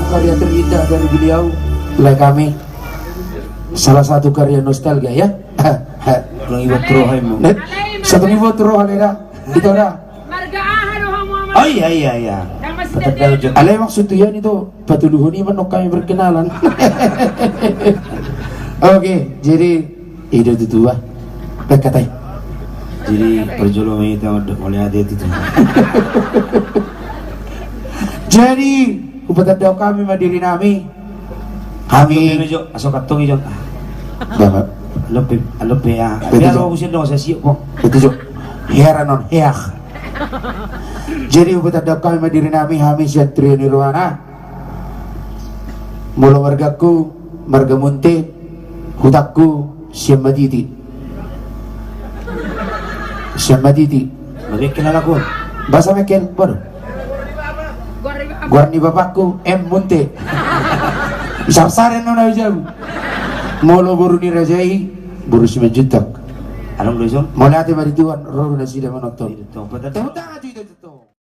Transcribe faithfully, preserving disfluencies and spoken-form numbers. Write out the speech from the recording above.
Karya terindah dari beliau, lae hami. Salah satu karya nostalgia, ya. Ulang ibat roha emang. Net, satu ibat roha, lae, da. Itu da. Marga aha do hamu, Amang? Oh, iya, iya, iya. Patandahon jo. Alai maksud tujuan itu, patuluhon i ma annon hami berkenalan. Oke, jadi, i do tutu, bah. Baen hata i. Jadi, parjolo ma hita mandok mauliate tutu. Jadi, hupatandahon hami ma diri nami. Hami. Antong jo, aso antong i jo. Bapak. Lope, lope ya. Betul, biar jo. Aku sendok saya siap kok. Betul, jo. Heran on, heak. Jadi, hupatandahon hami ma diri nami, hami sian Trio Nirwana. Molo margaku, marga Munte, hutangku, Siammatiti. Siammatiti. Mengkel anakku. Bahasa Mengkel, bodo. Goar ni bapakku, M Munte. Sarsaren nona jabu. Molo boru ni raja i, boru Simanjuntak. Adong do i, Jong. Mauliate ma di Tuhan, ro do nasida manonton. Tepuk tangan tu ito, ito.